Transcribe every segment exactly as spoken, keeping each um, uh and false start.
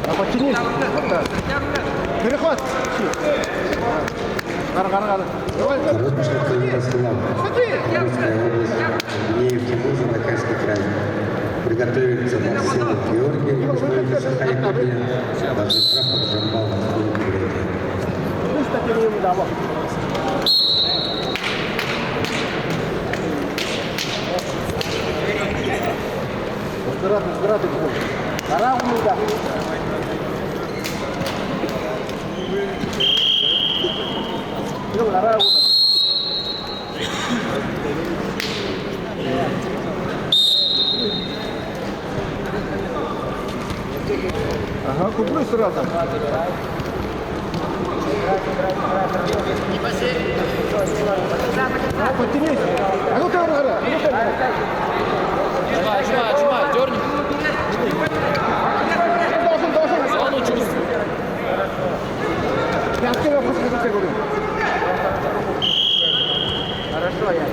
А, подтянись. Перехват. Гара, гара, гара. Давай. Короткий Ярослав. Амурская область. Гнеев Тимур, Забайкальский край. Приготовиться Максим Георгий, Саха, Якутия. Базаржапов Джамбал, Республика Бурятия. Аккуратно, аккуратно. Гара гүнэ даа. Гара гүнэ. Ага, купи сразу. А, подтянись. А ну-ка, гара, а ну-ка, гара. Отжимай, отжимай, отжимай, дёрни. Должен, должен. Зону чувствуй. Пятки на выход, я говорю. Хорошо, я.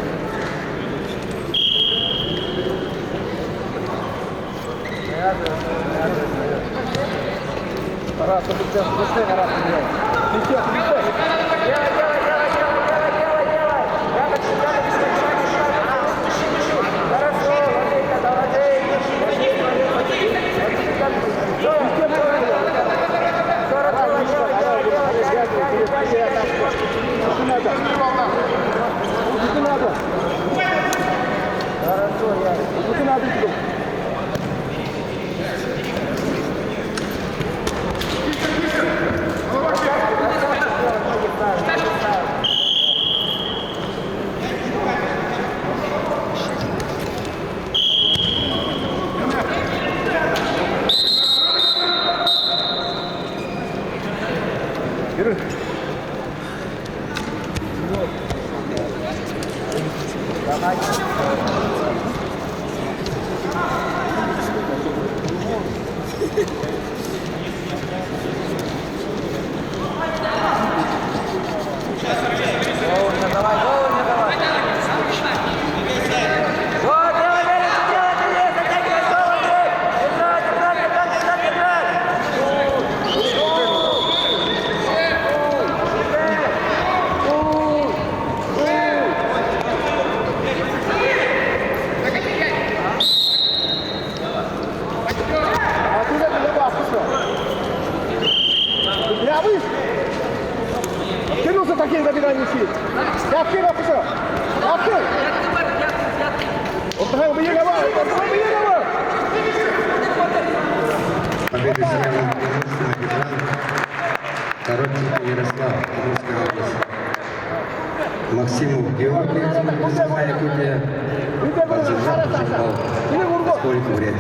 Кинулся таким забеганием сил. Пятки на кусок. Пятки. Вот так, бей его, вот так, бей его. Победу снял Коротченко Ярослав, Амурская область. Максимов Георгий, Республика Саха, Якутия. Базаржапов Джамбал, Республика Бурятия.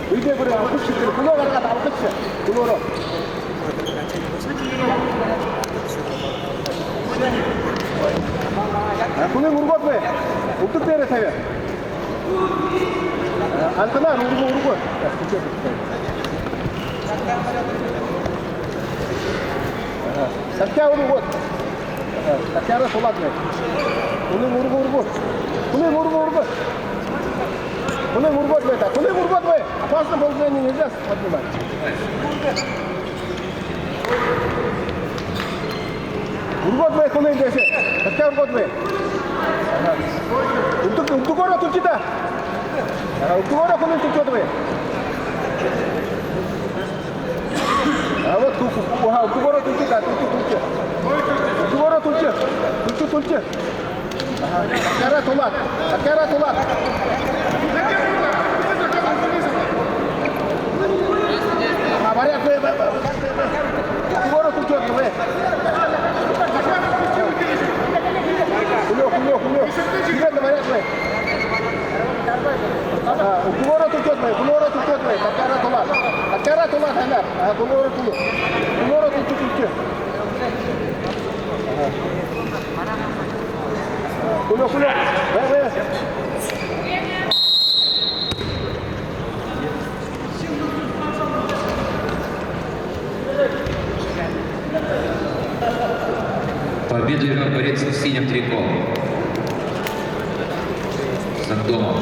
Үгы, бүри алхаши, бүри. Хүлөө гаргаад алхаши. Хүлөөрөө. А, хүлынь үргөөд бай. Үбдэг дээрээ табяа. Антонаар үргөө, үргөө. Сахяа үргөөд. Сахяараа тулаад бай. Хүлынь үргөө, үргөө. Хүлынь үргөө, үргөө. Хүлынь үргөөд бай. Хүлынь үргөөд бай. Опасное положение, нельзя поднимать. Үргөөд бай, хүлынь дээшээ. Сахяа үргөөд бай. Үбдэг, үбдэгөөрөө түлхи даа. А, үбдэгөөрөө хүлынь түлхөөд бай. А вот, ку-, ку-, ку-, ага, үбдэгөөрөө түлхи даа, түлхи, түлхи. Үбдэгөөрөө түлхи. Түлхи, түлхи. Ага, сахяараа тулаад. Сахяараа тулаад. Ага, баряад бай, бай, бай. Үбдэгөөрөө түлхөөд бай. Хүлөө, хүлөө, хүлөө. Тиигээд баряад бай. А, үбдэгөөрөө түлхөөд бай, хүлөөрөө түлхөөд бай. Сахяараа тулаад. Сахяараа тулаад, һайнаар. А, хүлөөрөө түлхөө. Хүлөөрөө түлхөө, түлхөө. Ага. Хүлөө, хүлөө. Бай, бай. Победу одержал борец в синем трико. Сандомов.